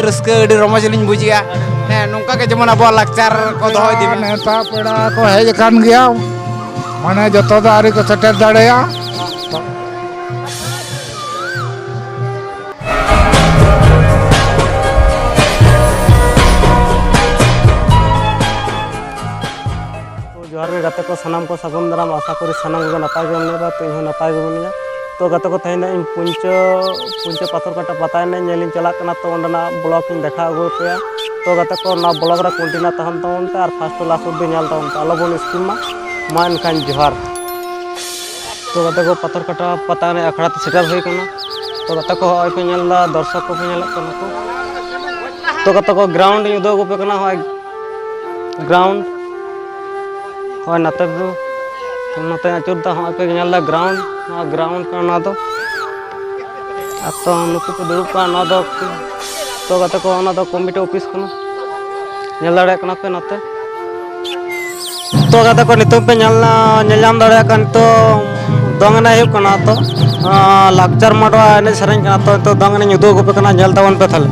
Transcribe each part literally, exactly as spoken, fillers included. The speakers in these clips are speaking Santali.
ᱨᱟᱹᱥᱠᱟᱹ, ᱟᱹᱰᱤ ᱨᱚᱢᱚᱡᱽ ᱞᱤᱧ ᱵᱩᱡᱮᱜᱼᱟ᱾ ᱦᱮᱸ, ᱱᱚᱝᱠᱟ ᱜᱮ ᱡᱮᱢᱚᱱ ᱟᱵᱚᱣᱟᱜ ᱞᱟᱠᱪᱟᱨ ᱠᱚ ᱫᱚᱦᱚ ᱤᱫᱤ ᱢᱟ᱾ ᱱᱮᱣᱛᱟ ᱯᱮᱲᱟ ᱠᱚ ᱦᱮᱡ ᱟᱠᱟᱱ ᱜᱮᱭᱟ, ᱢᱟᱱᱮ ᱡᱚᱛᱚ ᱫᱚ ᱟᱹᱣᱨᱤ ᱠᱚ ᱥᱮᱴᱮᱨ ᱫᱟᱲᱮᱭᱟᱜᱼᱟ᱾ ᱡᱚᱦᱟᱨ ᱜᱮ ᱜᱟᱛᱮ ᱠᱚ, ᱥᱟᱱᱟᱢ ᱠᱚ ᱥᱟᱹᱜᱩᱱ ᱫᱟᱨᱟᱢ᱾ ᱟᱥᱟ ᱠᱚᱨᱤ ᱥᱟᱱᱟᱢ ᱠᱚᱜᱮ ᱱᱟᱯᱟᱭ ᱜᱮ ᱢᱮᱱᱟᱜ ᱯᱮᱭᱟ, ᱛᱚ ᱤᱧ ᱦᱚᱸ ᱱᱟᱯᱟᱭ ᱜᱮ ᱢᱤᱱᱟᱹᱧᱟ᱾ ᱛᱚ ᱜᱟᱛᱮ ᱠᱚ, ᱛᱮᱦᱮᱧ ᱫᱚ ᱤᱧ ᱯᱩᱧᱪᱚ, ᱯᱩᱧᱪᱚ ᱯᱟᱛᱷᱚᱨ ᱠᱟᱴᱟ ᱯᱟᱛᱟ ᱮᱱᱮᱡ ᱧᱮᱞ ᱤᱧ ᱪᱟᱞᱟᱜ ᱠᱟᱱᱟ᱾ ᱛᱚ ᱚᱸᱰᱮᱱᱟᱜ ᱵᱞᱚᱜ ᱤᱧ ᱫᱮᱠᱷᱟᱣ ᱟᱹᱜᱩ ᱟᱯᱮᱭᱟ᱾ ᱛᱚ ᱜᱟᱛᱮ ᱠᱚ, ᱱᱚᱣᱟ ᱵᱞᱚᱜ ᱨᱮ ᱠᱚᱱᱴᱤᱱᱤᱭᱩ ᱛᱟᱦᱮᱱ ᱛᱟᱵᱚᱱ ᱯᱮ ᱟᱨ ᱯᱷᱟᱥᱴ ᱴᱩ ᱞᱟᱥᱴ ᱚᱵᱫᱤ ᱧᱮᱞ ᱛᱟᱵᱚᱱ ᱯᱮ, ᱟᱞᱚ ᱵᱚᱱ ᱥᱠᱤᱯ ᱢᱟ᱾ ᱢᱟ ᱮᱱᱠᱷᱟᱱ ᱡᱚᱦᱟᱨ᱾ ᱛᱚ ᱜᱟᱛᱮ ᱠᱚ, ᱯᱟᱛᱷᱚᱨ ᱠᱟᱴᱟ ᱯᱟᱛᱟ ᱮᱱᱮᱡ ᱟᱠᱷᱲᱟ ᱛᱮ ᱥᱮᱴᱮᱨ ᱦᱩᱭ ᱠᱟᱱᱟ᱾ ᱛᱚ ᱜᱟᱛᱮ ᱠᱚ, ᱦᱚᱸᱜᱼᱚᱭ ᱯᱮ ᱧᱮᱞ ᱮᱫᱟ, ᱫᱚᱨᱥᱚᱠ ᱠᱚᱯᱮ ᱧᱮᱞᱮᱫ ᱠᱟᱱᱟ ᱠᱚ᱾ ᱛᱚ ᱜᱟᱛᱮ ᱠᱚ, ᱜᱨᱟᱣᱩᱱᱰ ᱤᱧ ᱩᱫᱩᱜ ᱟᱹᱜᱩ ᱟᱯᱮ ᱠᱟᱱᱟ᱾ ᱦᱚᱸᱜᱼᱚᱭ ᱜᱨᱟᱣᱩᱱᱰ, ᱦᱳᱭ, ᱱᱚᱛᱮ ᱫᱚ, ᱱᱚᱛᱮ ᱟᱹᱪᱩᱨ ᱫᱟ, ᱦᱚᱸᱜᱼᱚᱭ ᱯᱮ ᱧᱮᱞ ᱫᱟ ᱜᱨᱟᱣᱩᱱᱰ, ᱱᱚᱣᱟ ᱜᱨᱟᱣᱩᱱᱰ ᱠᱟᱱᱟ ᱱᱚᱣᱟ ᱫᱚ᱾ ᱟᱨ ᱛᱚ ᱱᱩᱠᱩ ᱠᱚ ᱫᱩᱲᱩᱵ ᱠᱟᱱᱟ, ᱱᱚᱣᱟ ᱫᱚ, ᱛᱚ ᱜᱟᱛᱮ ᱠᱚ, ᱚᱱᱟ ᱫᱚ ᱠᱚᱢᱤᱴᱤ ᱚᱯᱷᱤᱥ ᱠᱟᱱᱟ, ᱧᱮᱞ ᱫᱟᱲᱮᱭᱟᱜ ᱠᱟᱱᱟ ᱯᱮ ᱱᱚᱛᱮ᱾ ᱛᱚ ᱜᱟᱛᱮ ᱠᱚ, ᱱᱤᱛᱚᱜ ᱯᱮ ᱧᱮᱞ, ᱧᱮᱞ ᱧᱟᱢ ᱫᱟᱲᱮᱭᱟᱜ ᱠᱟᱱ, ᱱᱤᱛᱚᱜ ᱫᱚᱝ ᱮᱱᱮᱡ ᱦᱩᱭᱩᱜ ᱠᱟᱱᱟ᱾ ᱛᱚ, ᱟᱸ, ᱞᱟᱠᱪᱟᱨ ᱢᱟᱰᱣᱟ ᱮᱱᱮᱡ ᱥᱮᱨᱮᱧ ᱠᱟᱱᱟ᱾ ᱛᱚ, ᱱᱤᱛᱚᱜ ᱫᱚᱝ ᱮᱱᱮᱡ ᱩᱫᱩᱜ ᱟᱹᱜᱩ ᱟᱯᱮ ᱠᱟᱱᱟ, ᱧᱮᱞ ᱛᱟᱵᱚᱱ ᱯᱮ ᱛᱟᱦᱞᱮ᱾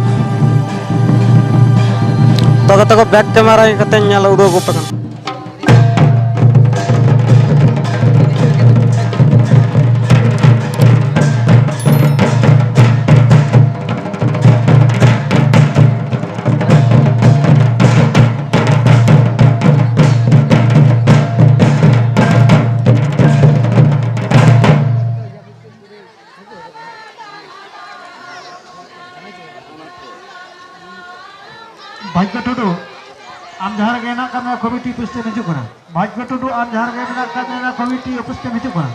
ᱛᱚ ᱜᱟᱛᱮ ᱠᱚ, ᱵᱮᱠ ᱠᱮᱢᱮᱨᱟ ᱠᱟᱛᱮ ᱧᱮᱞ ᱩᱫᱩᱜ ᱟᱹᱜᱩ ᱟᱯᱮ ᱠᱟᱱᱟ᱾ ᱵᱷᱟᱜᱽᱜᱚ ᱴᱩᱰᱩ, ᱟᱢ ᱡᱟᱦᱟᱸ ᱨᱮᱜᱮ ᱦᱮᱱᱟᱜ ᱟᱠᱟᱫ ᱢᱮᱭᱟ, ᱠᱚᱢᱤᱴᱤ ᱚᱯᱷᱤᱥ ᱛᱮᱢ ᱦᱤᱡᱩᱜ ᱠᱟᱱᱟ᱾ ᱵᱷᱟᱜᱽᱜᱚ ᱴᱩᱰᱩ, ᱟᱢ ᱡᱟᱦᱟᱸ ᱨᱮᱜᱮ ᱢᱮᱱᱟᱜ ᱟᱠᱟᱫ ᱢᱮᱭᱟ, ᱠᱚᱢᱤᱴᱤ ᱚᱯᱷᱤᱥ ᱛᱮᱢ ᱦᱤᱡᱩᱜ ᱠᱟᱱᱟ᱾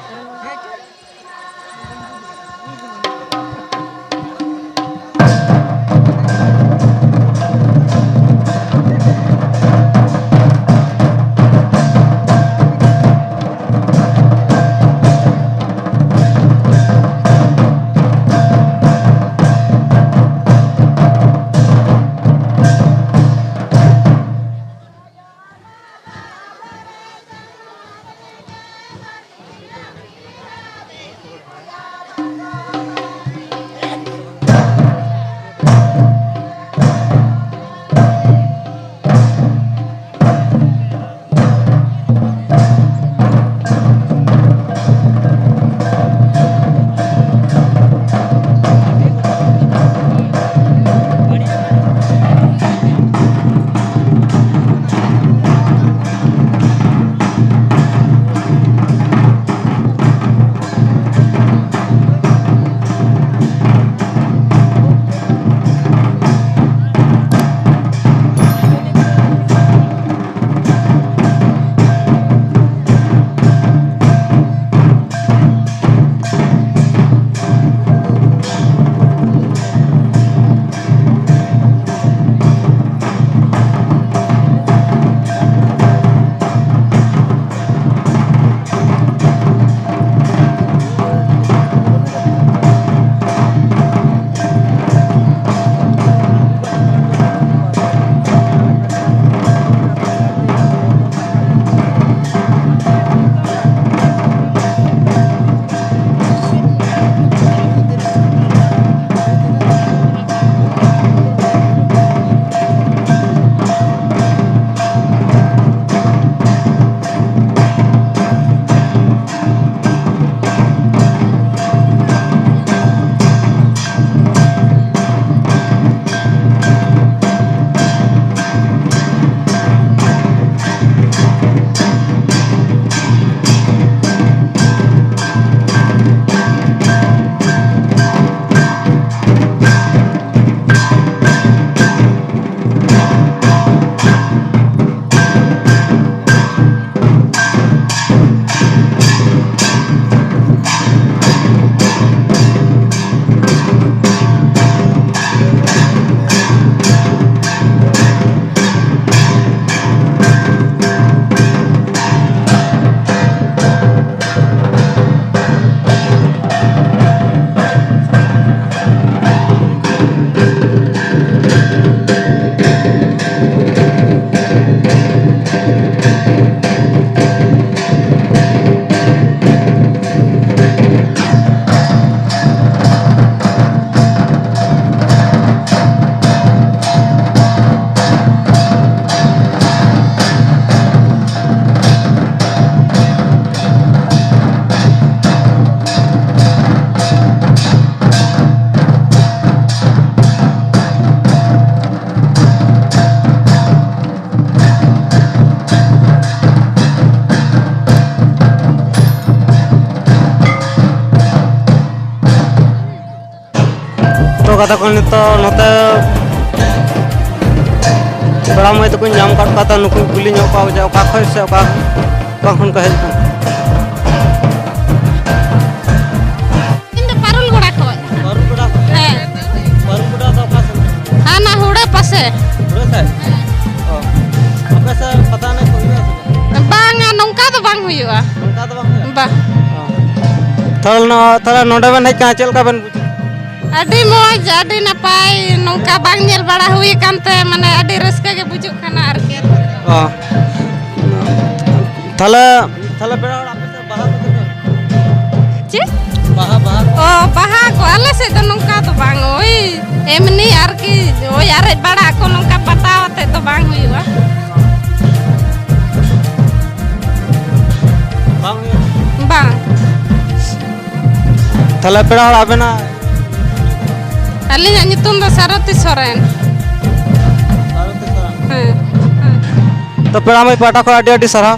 ᱠᱚ ᱛᱟᱠᱚ ᱱᱤᱛᱚᱜ ᱱᱚᱛᱮ ᱯᱮᱲᱟ ᱢᱟᱹᱭ ᱛᱟᱠᱚᱧ ᱧᱟᱢ ᱟᱠᱟᱫ ᱠᱚᱣᱟ, ᱛᱚ ᱱᱩᱠᱩᱧ ᱠᱩᱞᱤ ᱧᱚᱜ ᱠᱚᱣᱟ ᱡᱮ ᱚᱠᱟ ᱠᱷᱚᱱ ᱥᱮ ᱚᱠᱟ, ᱚᱠᱟ ᱠᱷᱚᱱ ᱠᱚ ᱦᱮᱡ ᱟᱠᱟᱱᱟ᱾ ᱤᱧ ᱫᱚ ᱯᱟᱨᱩᱞ ᱜᱚᱲᱟ ᱠᱷᱚᱱ᱾ ᱯᱟᱨᱩᱞ ᱜᱚᱲᱟ ᱠᱷᱚᱱ? ᱦᱮᱸ᱾ ᱯᱟᱨᱩᱞ ᱜᱚᱲᱟ ᱫᱚ ᱚᱠᱟ ᱥᱮᱱ? ᱦᱟᱱᱟ ᱦᱩᱲᱟᱹ ᱯᱟᱥᱮ᱾ ᱦᱩᱲᱟᱹ ᱥᱮᱫ? ᱚ᱾ ᱟᱯᱮ ᱥᱮᱫ ᱯᱟᱛᱟ ᱮᱱᱮᱡ ᱠᱚ ᱦᱩᱭᱩᱜᱼᱟ ᱥᱮ ᱵᱟᱝ? ᱵᱟᱝᱟ, ᱱᱚᱝᱠᱟ ᱫᱚ ᱵᱟᱝ ᱦᱩᱭᱩᱜᱼᱟ᱾ ᱱᱚᱝᱠᱟ ᱫᱚ ᱵᱟᱝ ᱦᱩᱭᱩᱜᱼᱟ? ᱵᱟ᱾ ᱚ᱾ ᱛᱟᱦᱚᱞᱮ ᱱᱚᱣᱟ, ᱛᱟᱦᱚᱞᱮ ᱱᱚᱰᱮ ᱵᱮᱱ ᱦᱮᱡ ᱟᱠᱟᱱᱟ, ᱪᱮᱫ ᱞᱮᱠᱟ ᱵᱮᱱ ᱵᱩᱡᱷᱟᱹᱣᱟ? ᱟᱹᱰᱤ ᱢᱚᱡᱽ, ᱟᱹᱰᱤ ᱱᱟᱯᱟᱭ, ᱱᱚᱝᱠᱟ ᱵᱟᱝ ᱧᱮᱞ ᱵᱟᱲᱟ ᱦᱩᱭ ᱟᱠᱟᱱ ᱛᱮ, ᱢᱟᱱᱮ, ᱟᱹᱰᱤ ᱨᱟᱹᱥᱠᱟᱹ ᱜᱮ ᱵᱩᱡᱩᱜ ᱠᱟᱱᱟ ᱟᱨᱠᱤ᱾ ᱚ᱾ ᱛᱟᱦᱚᱞᱮ, ᱛᱟᱦᱚᱞᱮ ᱯᱮᱲᱟ ᱦᱚᱲ ᱟᱯᱮ ᱥᱮᱫ ᱵᱟᱦᱟ ᱠᱚ ᱪᱮᱫ ᱞᱮᱠᱟ? ᱪᱮᱫ? ᱵᱟᱦᱟ, ᱵᱟᱦᱟ᱾ ᱚ, ᱵᱟᱦᱟ ᱠᱚ ᱟᱞᱮ ᱥᱮᱫ ᱫᱚ ᱱᱚᱝᱠᱟ ᱫᱚ ᱵᱟᱝ, ᱳᱭ ᱮᱢᱱᱤ ᱟᱨᱠᱤ, ᱳᱭ ᱟᱨᱮᱡ ᱵᱟᱲᱟ ᱠᱚ, ᱱᱚᱝᱠᱟ ᱯᱟᱛᱟ ᱟᱛᱮᱫ ᱫᱚ ᱵᱟᱝ ᱦᱩᱭᱩᱜᱼᱟ᱾ ᱵᱟᱝ ᱦᱩᱭᱩᱜᱼᱟ? ᱵᱟᱝ᱾ ᱛᱟᱦᱚᱞᱮ ᱯᱮᱲᱟ ᱦᱚᱲ ᱟᱵᱮᱱᱟᱜ? ᱟᱹᱞᱤᱧᱟᱜ ᱧᱩᱛᱩᱢ ᱫᱚ ᱥᱟᱨᱚᱛᱤ ᱥᱚᱨᱮᱱ᱾ ᱥᱟᱨᱚᱛᱤ ᱥᱚᱨᱮᱱ᱾ ᱦᱮᱸ, ᱦᱮᱸ᱾ ᱛᱚ ᱯᱮᱲᱟ ᱢᱟᱹᱭ ᱯᱟᱦᱴᱟ ᱠᱷᱚᱱ ᱟᱹᱰᱤ ᱟᱹᱰᱤ ᱥᱟᱨᱦᱟᱣ᱾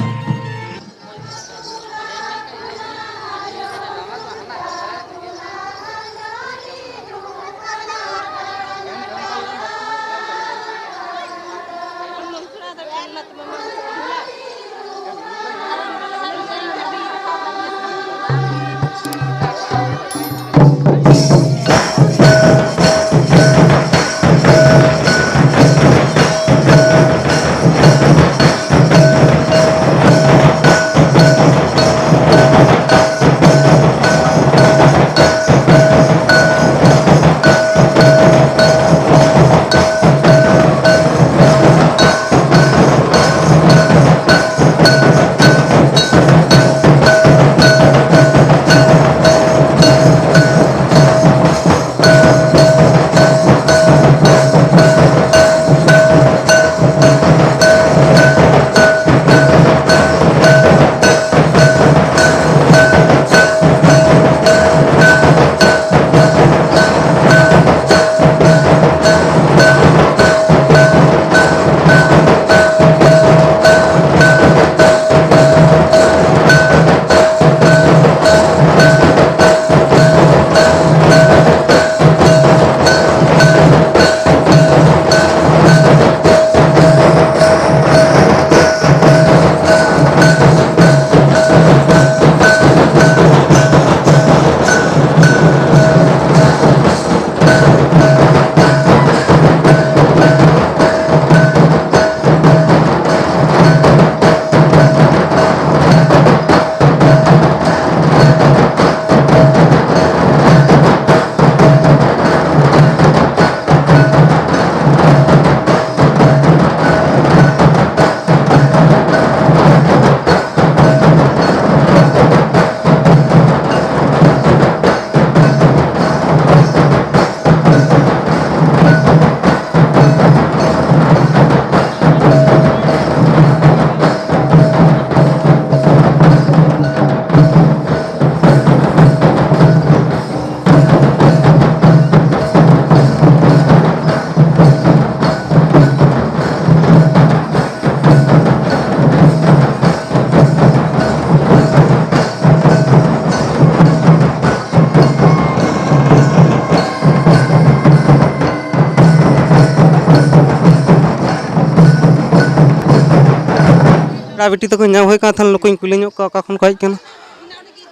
ᱯᱮᱲᱟ ᱵᱤᱴᱤ ᱛᱟᱠᱚ ᱧᱟᱢ ᱦᱩᱭ ᱠᱟᱱ ᱛᱟᱦᱮᱱ, ᱱᱩᱠᱩᱧ ᱠᱩᱞᱤ ᱧᱚᱜ ᱠᱚᱣᱟ ᱚᱠᱟ ᱠᱷᱚᱱ ᱠᱚ ᱦᱮᱡ ᱠᱟᱱᱟ᱾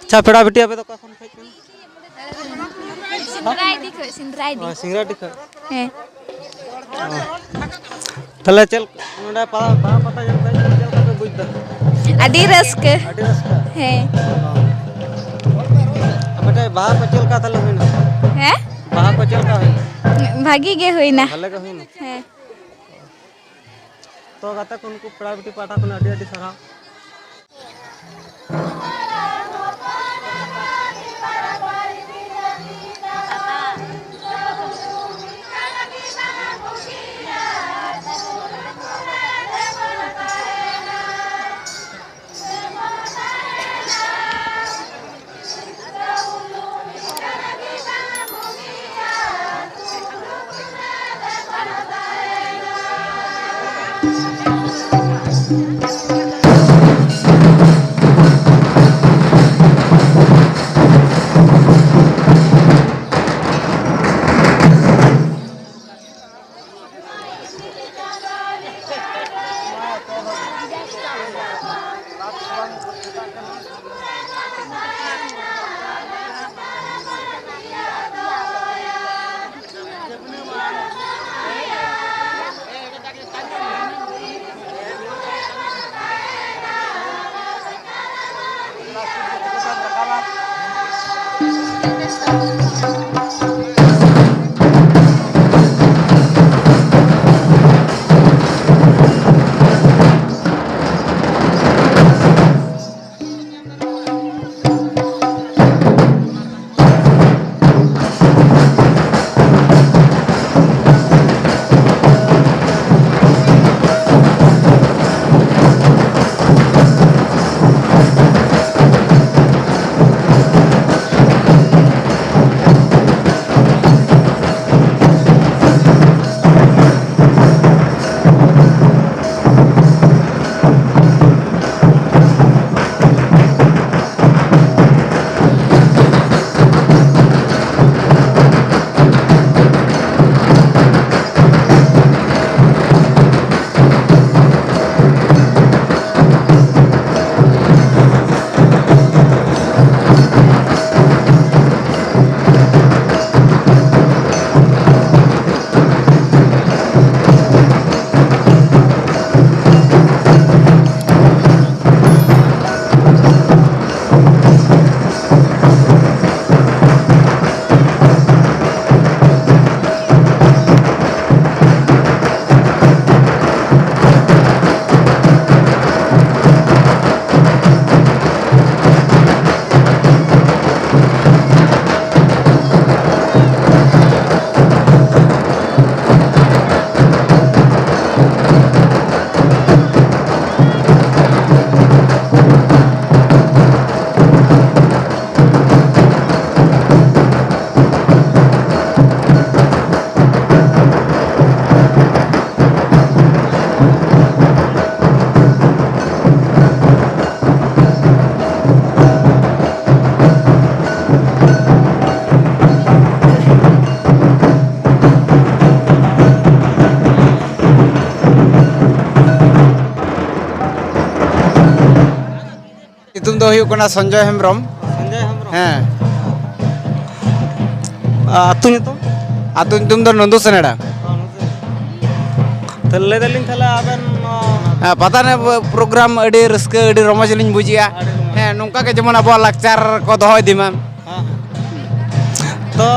ᱟᱪᱪᱷᱟ, ᱯᱮᱲᱟ ᱵᱤᱴᱤ, ᱟᱯᱮ ᱫᱚ ᱚᱠᱟ ᱠᱷᱚᱱ ᱯᱮ ᱦᱮᱡ ᱠᱟᱱᱟ? ᱥᱤᱝᱨᱟᱭᱰᱤ ᱠᱷᱚᱡ, ᱥᱤᱝᱨᱟᱭᱰᱤ᱾ ᱚ, ᱥᱤᱝᱨᱟᱭᱰᱤ ᱠᱷᱚᱡ᱾ ᱦᱮᱸ᱾ ᱚ᱾ ᱛᱟᱦᱞᱮ ᱪᱮᱫ ᱱᱚᱰᱮ ᱯᱟ-, ᱵᱟᱦᱟ ᱯᱟᱛᱟ ᱧᱮᱞ ᱯᱮ ᱦᱮᱡ ᱠᱟᱱᱟ, ᱪᱮᱫ ᱞᱮᱠᱟ ᱯᱮ ᱵᱩᱡᱽ ᱮᱫᱟ? ᱟᱹᱰᱤ ᱨᱟᱹᱥᱠᱟᱹ᱾ ᱟᱹᱰᱤ ᱨᱟᱹᱥᱠᱟᱹ? ᱦᱮᱸ᱾ ᱚ᱾ ᱟᱯᱮ ᱴᱷᱮᱡ ᱵᱟᱦᱟ ᱠᱚ ᱪᱮᱫ ᱞᱮᱠᱟ ᱛᱟᱦᱞᱮ ᱦᱩᱭᱱᱟ? ᱦᱮᱸ? ᱵᱟᱦᱟ ᱠᱚ ᱪᱮᱫ ᱞᱮᱠᱟ ᱦᱩᱭᱱᱟ? ᱵᱷᱟᱜᱤ ᱜᱮ ᱦᱩᱭᱱᱟ᱾ ᱵᱷᱟᱞᱮ ᱜᱮ ᱦᱩᱭᱱᱟ? ᱦᱮᱸ᱾ ᱛᱚ ᱜᱟᱛᱮ ᱠᱚ, ᱱᱩᱠᱩ ᱯᱮᱲᱟ ᱵᱤᱴᱤ ᱯᱟᱦᱴᱟ ᱠᱷᱚᱱ ᱟᱹᱰᱤ ᱟᱹᱰᱤ ᱥᱟᱨᱦᱟᱣ᱾ ᱫᱚ ᱦᱩᱭᱩᱜ ᱠᱟᱱᱟ ᱥᱚᱧᱡᱚᱭ ᱦᱮᱢᱵᱨᱚᱢ᱾ ᱥᱚᱧᱡᱚᱭ ᱦᱮᱢᱵᱨᱚᱢ᱾ ᱦᱮᱸ᱾ ᱟᱹᱛᱩ ᱧᱩᱛᱩᱢ? ᱟᱹᱛᱩ ᱧᱩᱛᱩᱢ ᱫᱚ ᱱᱚᱱᱫᱩ ᱥᱮᱱᱮᱲᱟ᱾ ᱛᱟᱦᱞᱮ ᱞᱟᱹᱭ ᱫᱟᱞᱤᱧ, ᱛᱟᱦᱞᱮ ᱟᱵᱮᱱ ᱱᱚᱣᱟ ᱦᱮᱸ, ᱯᱟᱛᱟ ᱨᱮ ᱯᱨᱳᱜᱨᱟᱢ ᱟᱹᱰᱤ ᱨᱟᱹᱥᱠᱟᱹ, ᱟᱹᱰᱤ ᱨᱚᱢᱚᱡᱽ ᱞᱤᱧ ᱵᱩᱡᱮᱜᱼᱟ᱾ ᱟᱹᱰᱤ ᱨᱚᱢᱚᱡᱽ᱾ ᱦᱮᱸ, ᱱᱚᱝᱠᱟ ᱜᱮ ᱡᱮᱢᱚᱱ ᱟᱵᱚᱣᱟᱜ ᱞᱟᱠᱪᱟᱨ ᱠᱚ ᱫᱚᱦᱚ ᱤᱫᱤ ᱢᱟ᱾ ᱦᱮᱸ, ᱦᱮᱸ᱾ ᱛᱚ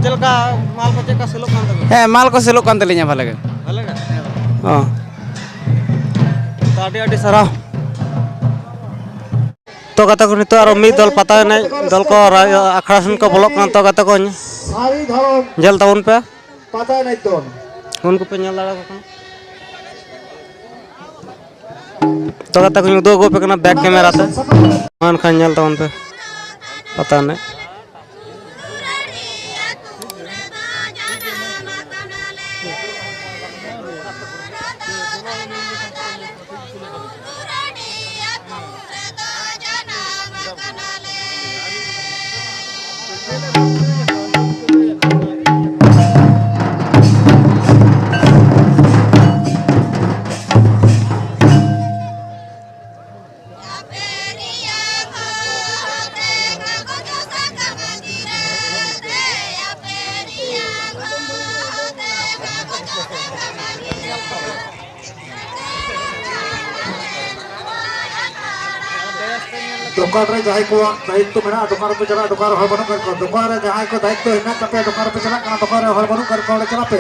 ᱪᱮᱫ ᱞᱮᱠᱟ ᱢᱟᱞ ᱠᱚ ᱪᱮᱫ ᱞᱮᱠᱟ ᱥᱮᱞᱚᱜ ᱠᱟᱱ ᱛᱟᱵᱮᱱᱟ? ᱦᱮᱸ, ᱢᱟᱞ ᱠᱚ ᱥᱮᱞᱚᱜ ᱠᱟᱱ ᱛᱟᱹᱞᱤᱧᱟ ᱵᱷᱟᱞᱮ ᱜᱮ᱾ ᱵᱷᱟᱞᱮ ᱜᱮ? ᱦᱚᱸ᱾ ᱛᱚ ᱟᱹᱰᱤ ᱟᱹᱰᱤ ᱥᱟᱨᱦᱟᱣ᱾ ᱛᱚ ᱜᱟᱛᱮ ᱠᱚ, ᱱᱤᱛᱚᱜ ᱟᱨᱚ ᱢᱤᱫ ᱫᱚᱞ ᱯᱟᱛᱟ ᱮᱱᱮᱡ ᱫᱚᱞ ᱠᱚ ᱨᱟ-, ᱟᱠᱷᱲᱟ ᱥᱮᱱ ᱠᱚ ᱵᱚᱞᱚᱜ ᱠᱟᱱᱟ᱾ ᱛᱚ ᱜᱟᱛᱮ ᱠᱚ, ᱧᱮᱞ ᱛᱟᱵᱚᱱ ᱯᱮ᱾ ᱯᱟᱛᱟ ᱮᱱᱮᱡ ᱫᱚᱞ᱾ ᱩᱱᱠᱩ ᱯᱮ ᱧᱮᱞ ᱫᱟᱲᱮᱭᱟᱠᱚ ᱠᱟᱱᱟ᱾ ᱛᱚ ᱜᱟᱛᱮ ᱠᱚᱧ ᱩᱫᱩᱜ ᱟᱹᱜᱩ ᱟᱯᱮ ᱠᱟᱱᱟ back camera ᱛᱮ᱾ ᱢᱟ ᱮᱱᱠᱷᱟᱱ ᱧᱮᱞ ᱛᱟᱵᱚᱱ ᱯᱮ ᱯᱟᱛᱟ ᱮᱱᱮᱡ᱾ ᱫᱚᱠᱟᱱ ᱨᱮ ᱡᱟᱦᱟᱸᱭ ᱠᱚᱣᱟᱜ ᱫᱟᱭᱤᱛᱛᱚ ᱢᱮᱱᱟᱜᱼᱟ, ᱫᱚᱠᱟᱱ ᱨᱮᱯᱮ ᱪᱟᱞᱟᱜᱼᱟ, ᱫᱚᱠᱟᱱ ᱨᱮ ᱦᱚᱲ ᱵᱟᱹᱱᱩᱜ ᱠᱟᱜ ᱠᱚᱣᱟ᱾ ᱫᱚᱠᱟᱱ ᱨᱮ ᱡᱟᱦᱟᱸᱭ ᱠᱚ ᱫᱟᱭᱤᱛᱛᱚ ᱦᱮᱱᱟᱜ ᱛᱟᱯᱮᱭᱟ, ᱫᱚᱠᱟᱱ ᱨᱮᱯᱮ ᱪᱟᱞᱟᱜ ᱠᱟᱱᱟ, ᱫᱚᱠᱟᱱ ᱨᱮ ᱦᱚᱲ ᱵᱟᱹᱱᱩᱜ ᱠᱟᱜ ᱠᱚᱣᱟ, ᱚᱸᱰᱮ ᱪᱟᱞᱟᱜ ᱯᱮ᱾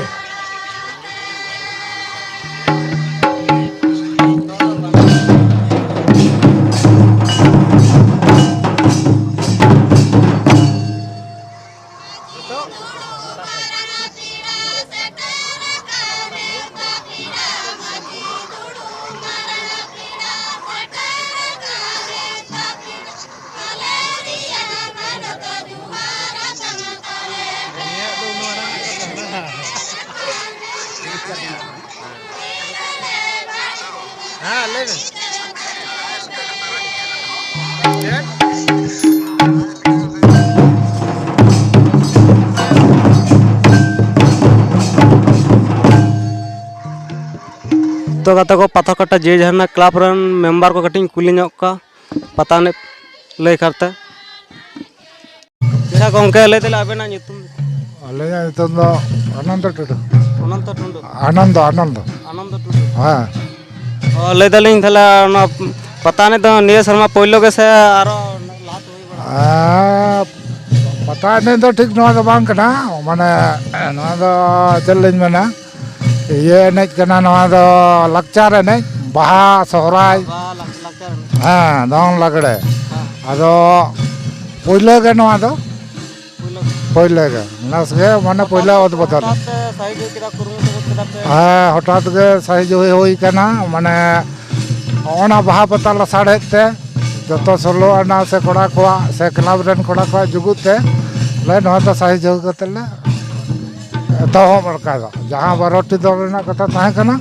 ᱦᱮᱸ, ᱞᱟᱹᱭ ᱵᱮᱱ᱾ ᱛᱚ ᱜᱟᱛᱮ ᱠᱚ, ᱯᱟᱛᱷᱚᱨᱠᱟᱴᱟ ᱡᱮ ᱡᱷᱟᱨᱱᱟ ᱠᱞᱟᱵᱽ ᱨᱮᱱ ᱢᱮᱢᱵᱟᱨ ᱠᱚ ᱠᱟᱹᱴᱤᱡ ᱤᱧ ᱠᱩᱞᱤ ᱧᱚᱜ ᱠᱚᱣᱟ᱾ ᱯᱟᱛᱟ ᱮᱱᱮᱡ ᱞᱟᱹᱭ ᱠᱟᱨᱛᱮ᱾ ᱟᱪᱪᱷᱟ ᱜᱚᱢᱠᱮ, ᱞᱟᱹᱭ ᱫᱟᱞᱮ ᱟᱵᱮᱱᱟᱜ ᱧᱩᱛᱩᱢ? ᱟᱹᱞᱤᱧᱟᱜ ᱧᱩᱛᱩᱢ ᱫᱚ ᱟᱱᱚᱱᱫᱚ ᱴᱩᱰᱩ᱾ ᱚᱱᱚᱱᱛᱚ ᱴᱩᱰᱩ᱾ ᱟᱱᱚᱱᱫᱚ, ᱟᱱᱚᱱᱫᱚ᱾ ᱟᱱᱚᱱᱫᱚ ᱴᱩᱰᱩ᱾ ᱦᱮᱸ᱾ ᱚ, ᱞᱟᱹᱭ ᱫᱟᱞᱤᱧ ᱛᱟᱦᱚᱞᱮ ᱚᱱᱟ ᱯᱟᱛᱟ ᱮᱱᱮᱡ ᱫᱚ ᱱᱤᱭᱟᱹ ᱥᱮᱨᱢᱟ ᱯᱳᱭᱞᱳ ᱜᱮᱥᱮ ᱟᱨᱚ ᱞᱟᱦᱟ ᱛᱮ ᱦᱩᱭ ᱵᱟᱲᱟ ᱟᱠᱟᱱᱟ? ᱟᱨ ᱯᱟᱛᱟ ᱮᱱᱮᱡ ᱫᱚ ᱴᱷᱤᱠ ᱱᱚᱣᱟ ᱫᱚ ᱵᱟᱝ ᱠᱟᱱᱟ, ᱢᱟᱱᱮ ᱱᱚᱣᱟ ᱫᱚ ᱪᱮᱫ ᱞᱤᱧ ᱢᱮᱱᱟ, ᱤᱭᱟᱹ ᱮᱱᱮᱡ ᱠᱟᱱᱟ ᱱᱚᱣᱟ ᱫᱚ, ᱞᱟᱠᱪᱟᱨ ᱮᱱᱮᱡ, ᱵᱟᱦᱟ, ᱥᱚᱦᱨᱟᱭ᱾ ᱵᱟᱦᱟ ᱞᱟᱠ-, ᱞᱟᱠᱪᱟᱨ ᱮᱱᱮᱡ᱾ ᱦᱮᱸ, ᱫᱚᱝ ᱞᱟᱜᱽᱲᱮ᱾ ᱦᱮᱸ᱾ ᱟᱫᱚ ᱯᱳᱭᱞᱳ ᱜᱮ ᱱᱚᱣᱟ ᱫᱚ᱾ ᱯᱳᱭᱞᱳ᱾ ᱯᱳᱭᱞᱳ ᱜᱮ, ᱱᱮᱥ ᱜᱮ ᱢᱟᱱᱮ ᱯᱳᱭᱞᱳ ᱩᱫᱽᱵᱳᱫᱚᱱ᱾ ᱦᱚᱴᱟᱛ ᱯᱮ ᱥᱟᱭᱤᱡ ᱦᱩᱭ ᱠᱮᱫᱟ, ᱠᱩᱨᱩᱢᱩᱴᱩ ᱜᱚᱫ ᱠᱮᱫᱟ ᱯᱮ᱾ ᱦᱮᱸ, ᱦᱚᱴᱟᱛ ᱜᱮ ᱥᱟᱭᱤᱡ ᱦᱩᱭ, ᱦᱩᱭ ᱠᱟᱱᱟ, ᱢᱟᱱᱮ ᱦᱚᱸᱜᱼᱚ ᱱᱟ ᱵᱟᱦᱟ ᱯᱟᱛᱟ ᱞᱟᱥᱟᱲᱦᱮᱫ ᱛᱮ ᱡᱚᱛᱚ ᱥᱳᱞᱳ ᱟᱱᱟ ᱥᱮ ᱠᱚᱲᱟ ᱠᱚᱣᱟᱜ ᱥᱮ ᱠᱞᱟᱵᱽ ᱨᱮᱱ ᱠᱚᱲᱟ ᱠᱚᱣᱟᱜ ᱡᱩᱜᱩᱫ ᱛᱮ ᱞᱮ ᱱᱚᱣᱟ ᱫᱚ ᱥᱟᱭᱤᱡ ᱦᱩᱭ ᱠᱟᱛᱮ ᱞᱮ ᱮᱛᱚᱦᱚᱵ ᱟᱠᱟᱫᱟ᱾ ᱡᱟᱦᱟᱸ ᱵᱟᱨᱚᱴᱤ ᱫᱚᱞ ᱨᱮᱱᱟᱜ ᱠᱟᱛᱷᱟ ᱛᱟᱦᱮᱸ ᱠᱟᱱᱟ,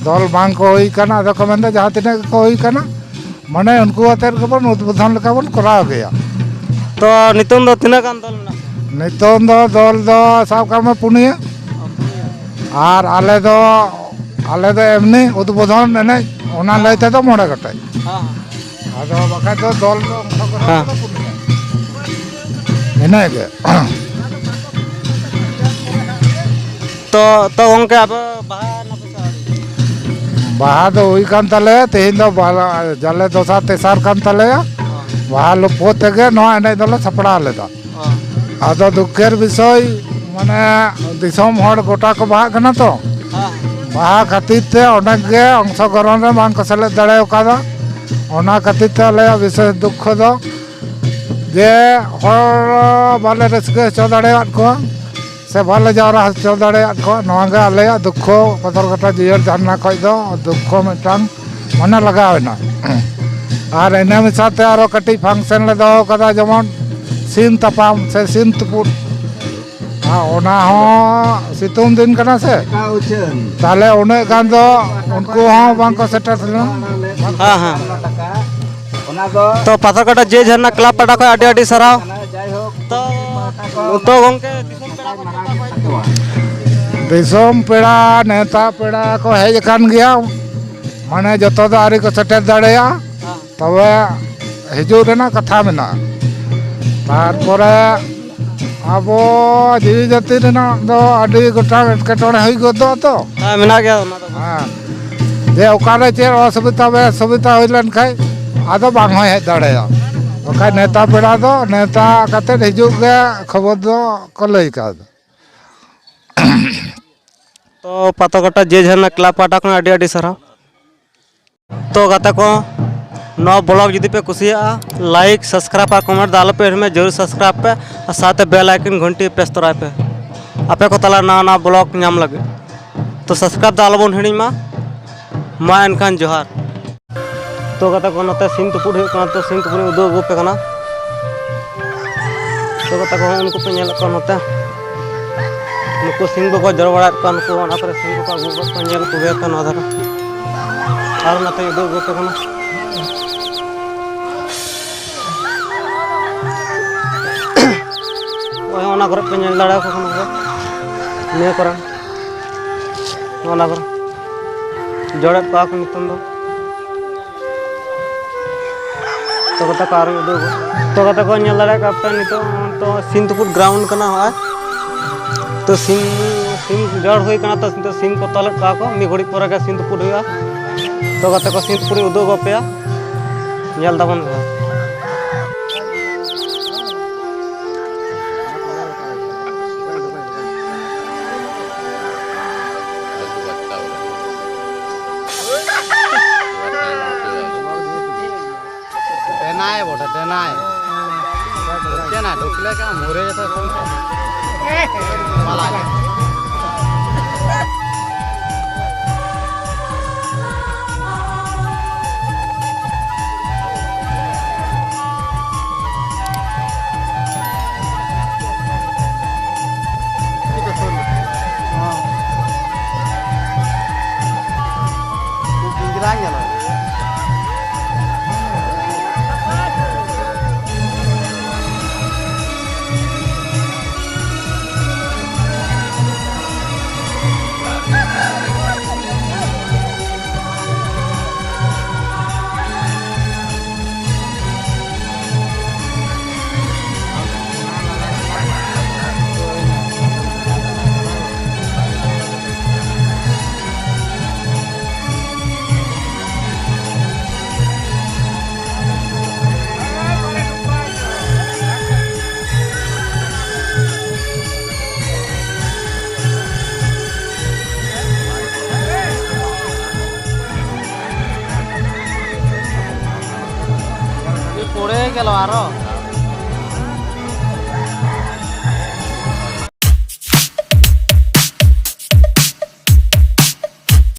ᱫᱚᱞ ᱵᱟᱝ ᱠᱚ ᱦᱩᱭ ᱠᱟᱱᱟ, ᱟᱫᱚ ᱠᱚ ᱢᱮᱱᱫᱟ ᱡᱟᱦᱟᱸ ᱛᱤᱱᱟᱹᱜ ᱜᱮᱠᱚ ᱦᱩᱭ ᱠᱟᱱᱟ, ᱢᱟᱱᱮ ᱩᱱᱠᱩ ᱟᱛᱮᱫ ᱜᱮᱵᱚᱱ ᱩᱫᱽᱵᱳᱫᱷᱚᱱ ᱞᱮᱠᱟ ᱵᱚᱱ ᱠᱚᱨᱟᱣ ᱜᱮᱭᱟ᱾ ᱛᱚ ᱱᱤᱛᱚᱝ ᱫᱚ ᱛᱤᱱᱟᱹᱜ ᱜᱟᱱ ᱫᱚᱞ ᱢᱮᱱᱟᱜ ᱠᱚᱣᱟ? ᱱᱤᱛᱚᱝ ᱫᱚ ᱫᱚᱞ ᱫᱚ ᱥᱟᱵ ᱠᱟᱜ ᱢᱮ ᱯᱩᱱᱭᱟᱹ, ᱚ, ᱯᱩᱱᱭᱟᱹ᱾ ᱟᱨ ᱟᱞᱮ ᱫᱚ, ᱟᱞᱮ ᱫᱚ ᱮᱢᱱᱤ ᱩᱫᱽᱵᱳᱫᱷᱚᱱ ᱮᱱᱮᱡ, ᱚᱱᱟ ᱞᱟᱹᱭ ᱛᱮᱫᱚ ᱢᱚᱬᱮ ᱜᱚᱴᱮᱡ᱾ ᱦᱮᱸ, ᱦᱮᱸ᱾ ᱟᱫᱚ ᱵᱟᱠᱷᱟᱡ ᱫᱚ ᱫᱚᱞ ᱫᱚ ᱚᱱᱠᱟ ᱠᱚ ᱦᱮᱸ᱾ ᱫᱚ ᱯᱩᱱᱭᱟᱹ᱾ ᱤᱱᱟᱹᱜᱮ᱾ ᱛᱚ, ᱛᱚ ᱜᱚᱝᱠᱮ, ᱟᱯᱮ ᱵᱟᱦᱟ ᱮᱱᱟ ᱯᱮ ᱥᱮ ᱟᱹᱣᱨᱤ? ᱵᱟᱦᱟ ᱫᱚ ᱦᱩᱭ ᱠᱟᱱ ᱛᱟᱞᱮᱭᱟ, ᱛᱮᱦᱮᱧ ᱫᱚ ᱵᱟᱞᱟ-, ᱡᱟᱞᱮ ᱫᱚᱥᱟᱨ ᱛᱮᱥᱟᱨ ᱠᱟᱱ ᱛᱟᱞᱮᱭᱟ᱾ ᱦᱚᱸ᱾ ᱵᱟᱦᱟ ᱞᱚᱯᱚ ᱛᱮᱜᱮ ᱱᱚᱣᱟ ᱮᱱᱮᱡ ᱫᱚᱞᱮ ᱥᱟᱯᱲᱟᱣ ᱞᱮᱫᱟ᱾ ᱦᱚᱸ᱾ ᱟᱫᱚ ᱫᱩᱠᱷᱮᱨ ᱵᱤᱥᱚᱭ, ᱢᱟᱱᱮ, ᱫᱤᱥᱚᱢ ᱦᱚᱲ ᱜᱚᱴᱟ ᱠᱚ ᱵᱟᱦᱟᱜ ᱠᱟᱱᱟ ᱛᱚ᱾ ᱦᱚᱸ᱾ ᱵᱟᱦᱟ ᱠᱷᱟᱹᱛᱤᱨ ᱛᱮ ᱚᱱᱮᱠ ᱜᱮ ᱚᱝᱥᱚᱜᱨᱚᱦᱚᱱ ᱨᱮ ᱵᱟᱝ ᱠᱚ ᱥᱮᱞᱮᱫ ᱫᱟᱲᱮ ᱠᱟᱣᱫᱟ᱾ ᱚᱱᱟ ᱠᱷᱟᱹᱛᱤᱨ ᱛᱮ ᱟᱞᱮᱭᱟᱜ ᱵᱤᱥᱮᱥ ᱫᱩᱠᱠᱷᱚ ᱫᱚ ᱡᱮ ᱦᱚᱲ ᱵᱟᱞᱮ ᱨᱟᱹᱥᱠᱟᱹ ᱦᱚᱪᱚ ᱫᱟᱲᱮᱭᱟᱫ ᱠᱚᱣᱟ ᱥᱮ ᱵᱟᱞᱮ ᱡᱟᱣᱨᱟ ᱦᱚᱪᱚ ᱫᱟᱲᱮᱭᱟᱫ ᱠᱚᱣᱟ᱾ ᱱᱚᱣᱟ ᱜᱮ ᱟᱞᱮᱭᱟᱜ ᱫᱩᱠᱠᱷᱚ, ᱯᱟᱛᱷᱚᱨᱠᱟᱴᱟ ᱡᱤᱭᱟᱹᱲ ᱡᱷᱟᱨᱱᱟ ᱠᱷᱚᱱ ᱫᱚ ᱫᱩᱠᱠᱷᱚ ᱢᱤᱫᱴᱟᱝ ᱢᱚᱱᱮ ᱞᱟᱜᱟᱣ ᱮᱱᱟ᱾ ᱟᱨ ᱤᱱᱟᱹ ᱢᱮᱥᱟᱛᱮ ᱟᱨᱚ ᱠᱟᱹᱴᱤᱡ function ᱞᱮ ᱫᱚᱦᱚ ᱠᱟᱫᱟ, ᱡᱮᱢᱚᱱ ᱥᱤᱢ ᱛᱟᱯᱟᱢ ᱥᱮ ᱥᱤᱢ ᱛᱩᱯᱩᱫ᱾ ᱟᱨ ᱚᱱᱟ ᱦᱚᱸ ᱥᱤᱛᱩᱝ ᱫᱤᱱ ᱠᱟᱱᱟ ᱥᱮ, ᱛᱟᱦᱞᱮ ᱩᱱᱟᱹᱜ ᱜᱟᱱ ᱫᱚ ᱩᱱᱠᱩ ᱦᱚᱸ ᱵᱟᱝ ᱠᱚ ᱥᱮᱴᱮᱨ ᱞᱮᱱᱟ᱾ ᱦᱮᱸ, ᱦᱮᱸ᱾ ᱛᱚ, ᱯᱟᱛᱷᱚᱨᱠᱟᱴᱟ ᱡᱮ ᱡᱷᱟᱨᱱᱟ ᱠᱞᱟᱵᱽ ᱯᱟᱦᱴᱟ ᱠᱷᱚᱱ ᱟᱹᱰᱤ ᱟᱹᱰᱤ ᱥᱟᱨᱦᱟᱣ᱾ ᱛᱚ, ᱛᱚ ᱜᱚᱝᱠᱮ, ᱫᱤᱥᱚᱢ ᱯᱮᱲᱟ ᱠᱚ ᱪᱮᱫ ᱞᱮᱠᱟ ᱠᱚ ᱦᱮᱡ ᱟᱠᱟᱱᱟ? ᱫᱤᱥᱚᱢ ᱯᱮᱲᱟ, ᱱᱮᱣᱛᱟ ᱯᱮᱲᱟ ᱠᱚ ᱦᱮᱡ ᱟᱠᱟᱱ ᱜᱮᱭᱟ, ᱢᱟᱱᱮ ᱡᱚᱛᱚ ᱫᱚ ᱟᱹᱣᱨᱤ ᱠᱚ ᱥᱮᱴᱮᱨ ᱫᱟᱲᱮᱭᱟᱜᱼᱟ᱾ ᱦᱮᱸ᱾ ᱛᱚᱵᱮ ᱦᱤᱡᱩᱜ ᱨᱮᱱᱟᱜ ᱠᱟᱛᱷᱟ ᱢᱮᱱᱟᱜᱼᱟ᱾ ᱛᱟᱨᱯᱚᱨᱮ ᱟᱵᱚ ᱡᱤᱣᱤ ᱡᱟᱹᱛᱤ ᱨᱮᱱᱟᱜ ᱫᱚ ᱟᱹᱰᱤ ᱜᱚᱴᱟᱝ ᱮᱴᱠᱮᱴᱚᱬᱮ ᱦᱩᱭ ᱜᱚᱫᱚᱜᱼᱟ ᱛᱚ᱾ ᱦᱮᱸ, ᱢᱮᱱᱟᱜ ᱜᱮᱭᱟ ᱚᱱᱟ ᱫᱚ᱾ ᱦᱮᱸ, ᱡᱮ ᱚᱠᱟᱨᱮ ᱪᱮᱫ ᱚᱥᱩᱵᱤᱫᱟ ᱵᱮᱥᱩᱵᱤᱫᱟ ᱦᱩᱭ ᱞᱮᱱᱠᱷᱟᱱ ᱟᱫᱚ ᱵᱟᱝ ᱦᱚᱸ ᱦᱮᱡ ᱫᱟᱲᱮᱭᱟᱜᱼᱟ᱾ ᱵᱟᱠᱷᱟᱡ ᱱᱮᱣᱛᱟ ᱯᱮᱲᱟ ᱫᱚ ᱱᱮᱣᱛᱟ ᱠᱟᱛᱮᱫ ᱦᱤᱡᱩᱜ ᱜᱮ ᱠᱷᱚᱵᱚᱨ ᱫᱚ ᱠᱚ ᱞᱟᱹᱭ ᱠᱟᱣᱫᱟ᱾ ᱛᱚ ᱯᱟᱛᱚᱠᱟᱴᱟ ᱡᱮ ᱡᱷᱟᱨᱱᱟ ᱠᱞᱟᱵᱽ ᱯᱟᱦᱴᱟ ᱠᱷᱚᱱ ᱟᱹᱰᱤ ᱟᱹᱰᱤ ᱥᱟᱨᱦᱟᱣ᱾ ᱛᱚ ᱜᱟᱛᱮ ᱠᱚ, ᱱᱚᱣᱟ ᱵᱞᱚᱜ ᱡᱩᱫᱤ ᱯᱮ ᱠᱩᱥᱤᱭᱟᱜᱼᱟ, ᱞᱟᱭᱤᱠ, ᱥᱟᱵᱥᱠᱨᱟᱭᱤᱵ ᱟᱨ ᱠᱚᱢᱮᱱᱴ ᱫᱚ ᱟᱞᱚᱯᱮ ᱦᱤᱲᱤᱧ ᱢᱟ, ᱡᱟᱹᱨᱩᱲ ᱥᱟᱵᱥᱠᱨᱟᱭᱤᱵ ᱯᱮ ᱟᱨ ᱥᱟᱶᱛᱮ ᱵᱮᱞ ᱟᱭᱠᱚᱱ ᱜᱷᱚᱱᱴᱤ ᱯᱨᱮᱥ ᱛᱚᱨᱟᱭ ᱯᱮ, ᱟᱯᱮ ᱠᱚ ᱛᱟᱞᱟ ᱱᱟᱣᱟ ᱱᱟᱣᱟ ᱵᱞᱚᱜ ᱧᱟᱢ ᱞᱟᱹᱜᱤᱫ᱾ ᱛᱚ ᱥᱟᱵᱥᱠᱨᱟᱭᱤᱵ ᱫᱚ ᱟᱞᱚᱵᱚᱱ ᱦᱤᱲᱤᱧ ᱢᱟ᱾ ᱢᱟ ᱮᱱᱠᱷᱟᱱ ᱡᱚᱦᱟᱨ᱾ ᱛᱚ ᱜᱟᱛᱮ ᱠᱚ, ᱱᱚᱛᱮ ᱥᱤᱢ ᱛᱩᱯᱩᱫ ᱦᱩᱭᱩᱜ ᱠᱟᱱᱟ, ᱛᱚ ᱥᱤᱢ ᱛᱩᱯᱩᱫ ᱤᱧ ᱩᱫᱩᱜ ᱟᱹᱜᱩ ᱟᱯᱮ ᱠᱟᱱᱟ᱾ ᱛᱚ ᱜᱟᱛᱮ ᱠᱚ, ᱩᱱᱠᱩ ᱯᱮ ᱧᱮᱞᱮᱫ ᱠᱚᱣᱟ ᱱᱚᱛᱮ, ᱱᱩᱠᱩ ᱥᱤᱢ ᱠᱚᱠᱚ ᱡᱚᱲ ᱵᱟᱲᱟᱭᱮᱫ ᱠᱚᱣᱟ, ᱱᱩᱠᱩ ᱚᱱᱟ ᱠᱚᱨᱮ ᱥᱤᱢ ᱠᱚᱠᱚ ᱟᱹᱜᱩ ᱟᱠᱟᱫ ᱠᱚᱣᱟ, ᱧᱮᱞ ᱠᱚᱜᱮ ᱯᱮ ᱱᱚᱣᱟ ᱫᱷᱟᱨᱮ᱾ ᱟᱨ ᱱᱚᱛᱮᱧ ᱩᱫᱩᱜ ᱟᱹᱜᱩ ᱟᱯᱮ ᱠᱟᱱᱟ᱾ ᱱᱚᱜᱼᱚᱭ ᱚᱱᱟ ᱠᱚᱨᱮ ᱯᱮ ᱧᱮᱞ ᱫᱟᱲᱮᱭᱟᱠᱚ ᱠᱟᱱᱟ ᱯᱮ, ᱱᱤᱭᱟᱹ ᱠᱚᱨᱮ, ᱚᱱᱟ ᱠᱚᱨᱮ ᱡᱚᱲᱮᱫ ᱠᱚᱣᱟ ᱠᱚ ᱱᱤᱛᱚᱝ ᱫᱚ᱾ ᱛᱚ ᱜᱟᱛᱮ ᱠᱚ, ᱟᱨᱚᱧ ᱩᱫᱩᱜ ᱟᱹᱜᱩ᱾ ᱛᱚ ᱜᱟᱛᱮ ᱠᱚ, ᱧᱮᱞ ᱫᱟᱲᱮᱭᱟᱜ ᱠᱟᱱ ᱯᱮ, ᱱᱤᱛᱚᱜ ᱛᱚ ᱥᱤᱢ ᱛᱩᱯᱩᱫ ᱜᱨᱟᱣᱩᱱᱰ ᱠᱟᱱᱟ ᱱᱚᱜᱼᱚᱭ᱾ ᱛᱚ ᱥᱤᱢ, ᱥᱤᱢ ᱡᱚᱲ ᱦᱩᱭ ᱠᱟᱱᱟ, ᱛᱚ ᱱᱤᱛᱚᱜ ᱥᱤᱢ ᱠᱚ ᱛᱚᱞᱮᱫ ᱠᱚᱣᱟ ᱠᱚ, ᱢᱤᱫ ᱜᱷᱟᱹᱲᱤᱡ ᱯᱚᱨᱮ ᱜᱮ ᱥᱤᱢ ᱛᱩᱯᱩᱫ ᱦᱩᱭᱩᱜᱼᱟ᱾ ᱛᱚ ᱜᱟᱛᱮ ᱠᱚ, ᱥᱤᱢ ᱛᱩᱯᱩᱫ ᱤᱧ ᱩᱫᱩᱜ ᱟᱹᱜᱩ ᱟᱯᱮᱭᱟ, ᱧᱮᱞ ᱛᱟᱵᱚᱱ ᱯᱮ᱾ ডেনাই বটে, ডেনাই। ঢুকছে না, ঢুকলে কেমন মরে যেতে হবে। পালা যায়। ᱜᱮᱞᱚ ᱟᱨᱚ᱾